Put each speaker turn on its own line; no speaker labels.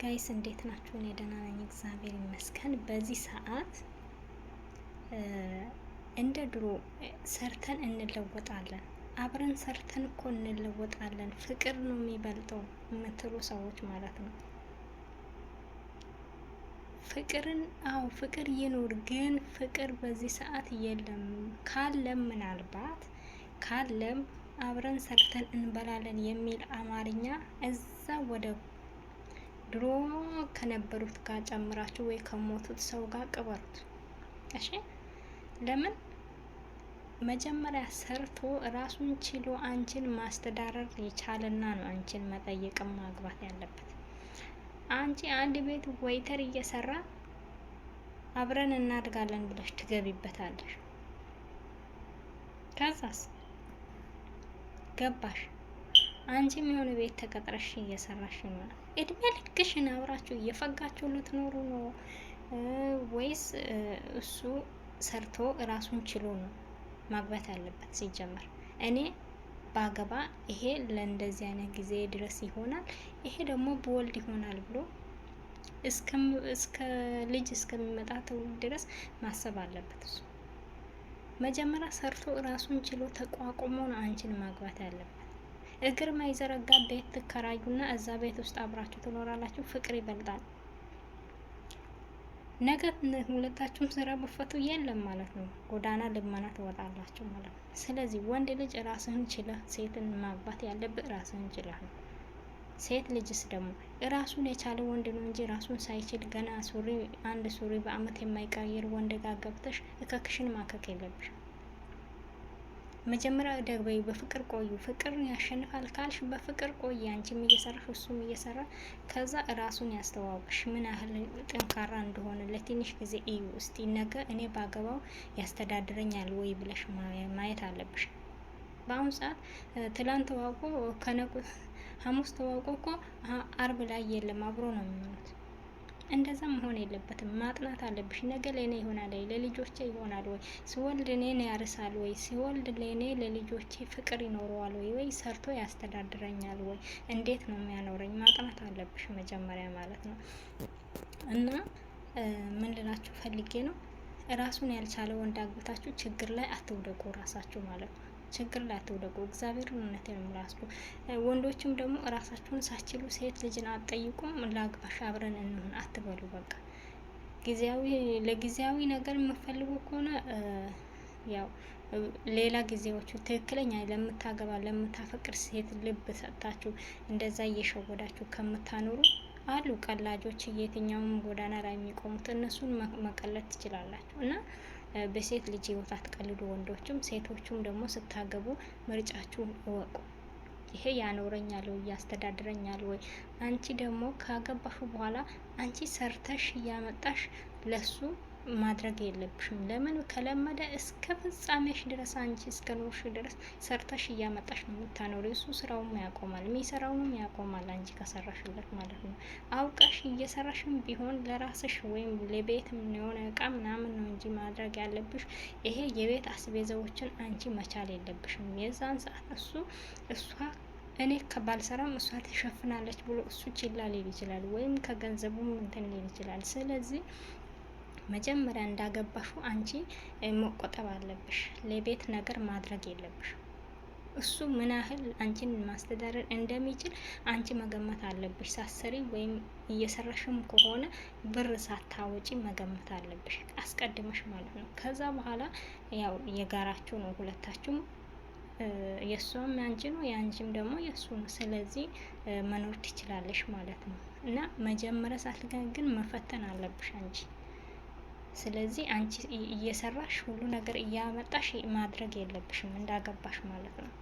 Guys እንዴት ናችሁ? እኔ ደህና ነኝ፣ እግዚአብሔር ይመስገን። በዚህ ሰዓት እንደ ድሮ ሰርተን እንለወጣለን፣ አብረን ሰርተን እኮ እንለወጣለን፣ ፍቅር ነው የሚበልጠው የምትሉ ሰዎች ማለት ነው። ፍቅርን አዎ ፍቅር ይኑር፣ ግን ፍቅር በዚህ ሰዓት የለም። ካለም ምናልባት ካለም አብረን ሰርተን እንበላለን የሚል አማርኛ እዛ ወደ ድሮ ከነበሩት ጋር ጨምራችሁ ወይ ከሞቱት ሰው ጋር ቅበሩት። እሺ፣ ለምን መጀመሪያ ሰርቶ ራሱን ችሎ አንቺን ማስተዳደር የቻለና ነው አንቺን መጠየቅም ማግባት ያለበት። አንቺ አንድ ቤት waiter እየሰራ አብረን እናድጋለን ብለሽ ትገቢበታለሽ። ከዛስ ገባሽ፣ አንቺም የሆነ ቤት ተቀጥረሽ እየሰራሽ ነው። እድሜ ልክሽን አብራችሁ እየፈጋችሁ ልትኖሩ ነው ወይስ እሱ ሰርቶ ራሱን ችሎ ነው ማግባት ያለበት? ሲጀመር እኔ ባገባ ይሄ ለእንደዚህ አይነት ጊዜ ድረስ ይሆናል፣ ይሄ ደግሞ ብወልድ ይሆናል ብሎ እስከ ልጅ እስከሚመጣ ትውልድ ድረስ ማሰብ አለበት። እሱ መጀመሪያ ሰርቶ ራሱን ችሎ ተቋቁሞ ነው አንቺን ማግባት ያለበት። እግር ማይዘረጋ ቤት ትከራዩና እዛ ቤት ውስጥ አብራችሁ ትኖራላችሁ። ፍቅር ይበልጣል። ነገ ሁለታችሁም ስራ ብፈቱ የለም ማለት ነው። ጎዳና ልመና ትወጣላችሁ ማለት ነው። ስለዚህ ወንድ ልጅ ራስህን ችለህ ሴትን ማግባት ያለብህ ራስህን ችለህ ነው። ሴት ልጅስ ደግሞ ራሱን የቻለ ወንድ ነው እንጂ ራሱን ሳይችል ገና ሱሪ አንድ ሱሪ በአመት የማይቀይር ወንድ ጋር ገብተሽ እከክሽን ማከክ የለብሽ። መጀመሪያ እደግ በይ፣ በፍቅር ቆዩ። ፍቅር ያሸንፋል ካልሽ በፍቅር ቆይ። አንቺም እየሰራሽ እሱም እየሰራ፣ ከዛ ራሱን ያስተዋውቅሽ ምን ያህል ጠንካራ እንደሆነ ለትንሽ ጊዜ እዩ እስቲ። ነገ እኔ ባገባው ያስተዳድረኛል ወይ ብለሽ ማየት አለብሽ። በአሁኑ ሰዓት ትላንት ተዋውቆ ከነቁ ሐሙስ ተዋውቆ እኮ አርብ ላይ የለም፣ አብሮ ነው የሚሆኑት። እንደዛ መሆን የለበትም። ማጥናት አለብሽ። ነገ ለእኔ ይሆናል ወይ፣ ለልጆቼ ይሆናል ወይ፣ ስወልድ እኔን ያርሳል ወይ፣ ስወልድ ለእኔ ለልጆቼ ፍቅር ይኖረዋል ወይ፣ ወይ ሰርቶ ያስተዳድረኛል ወይ፣ እንዴት ነው የሚያኖረኝ? ማጥናት አለብሽ መጀመሪያ ማለት ነው። እና ምን ልላችሁ ፈልጌ ነው፣ ራሱን ያልቻለ ወንድ አግብታችሁ ችግር ላይ አትውደቁ፣ ራሳችሁ ማለት ነው። ችግር ላይ አትውደቁ። እግዚአብሔር እውነቴን ነው የምላችሁ። ወንዶችም ደግሞ ራሳችሁን ሳትችሉ ሴት ልጅን አትጠይቁም። ላግባሽ አብረን እንሁን አትበሉ። በቃ ጊዜያዊ ለጊዜያዊ ነገር የምፈልጉ ከሆነ ያው ሌላ ጊዜዎቹ ትክክለኛ ለምታገባ ለምታፈቅር ሴት ልብ ሰጥታችሁ እንደዛ እየሸወዳችሁ ከምታኖሩ አሉ ቀላጆች የትኛውም ጎዳና ላይ የሚቆሙት፣ እነሱን መቀለድ ትችላላችሁ። እና በሴት ልጅ ህይወት አትቀልዱ። ወንዶችም ሴቶቹም ደግሞ ስታገቡ ምርጫችሁን እወቁ። ይሄ ያኖረኛል ወይ፣ ያስተዳድረኛል ወይ? አንቺ ደግሞ ካገባሹ በኋላ አንቺ ሰርተሽ እያመጣሽ ለሱ ማድረግ የለብሽም። ለምን ከለመደ እስከ ፍጻሜሽ ድረስ አንቺ እስከ ኖርሽ ድረስ ሰርተሽ እያመጣሽ ነው የምታኖሪ። እሱ ስራውም ያቆማል፣ የሚሰራውንም ያቆማል። አንቺ ከሰራሽለት ማለት ነው። አውቀሽ እየሰራሽም ቢሆን ለራስሽ ወይም ለቤት የሆነ እቃ ምናምን ነው እንጂ ማድረግ ያለብሽ። ይሄ የቤት አስቤዛዎችን አንቺ መቻል የለብሽም። የዛን ሰዓት እሱ እሷ እኔ ከባልሰራም እሷ ትሸፍናለች ብሎ እሱ ችላ ሊል ይችላል፣ ወይም ከገንዘቡም እንትን ሊል ይችላል። ስለዚህ መጀመሪያ እንዳገባሹ አንቺ መቆጠብ አለብሽ። ለቤት ነገር ማድረግ የለብሽ። እሱ ምን ያህል አንቺን ማስተዳደር እንደሚችል አንቺ መገመት አለብሽ። ሳሰሪ ወይም እየሰራሽም ከሆነ ብር ሳታወጪ መገመት አለብሽ አስቀድመሽ ማለት ነው። ከዛ በኋላ ያው የጋራችሁ ነው ሁለታችሁም፣ የእሷም ያንቺ ነው የአንቺም ደግሞ የእሱ ነው። ስለዚህ መኖር ትችላለሽ ማለት ነው። እና መጀመሪያ ሳትገን ግን መፈተን አለብሽ አንቺ። ስለዚህ አንቺ እየሰራሽ ሁሉ ነገር እያመጣሽ ማድረግ የለብሽም እንዳገባሽ ማለት ነው።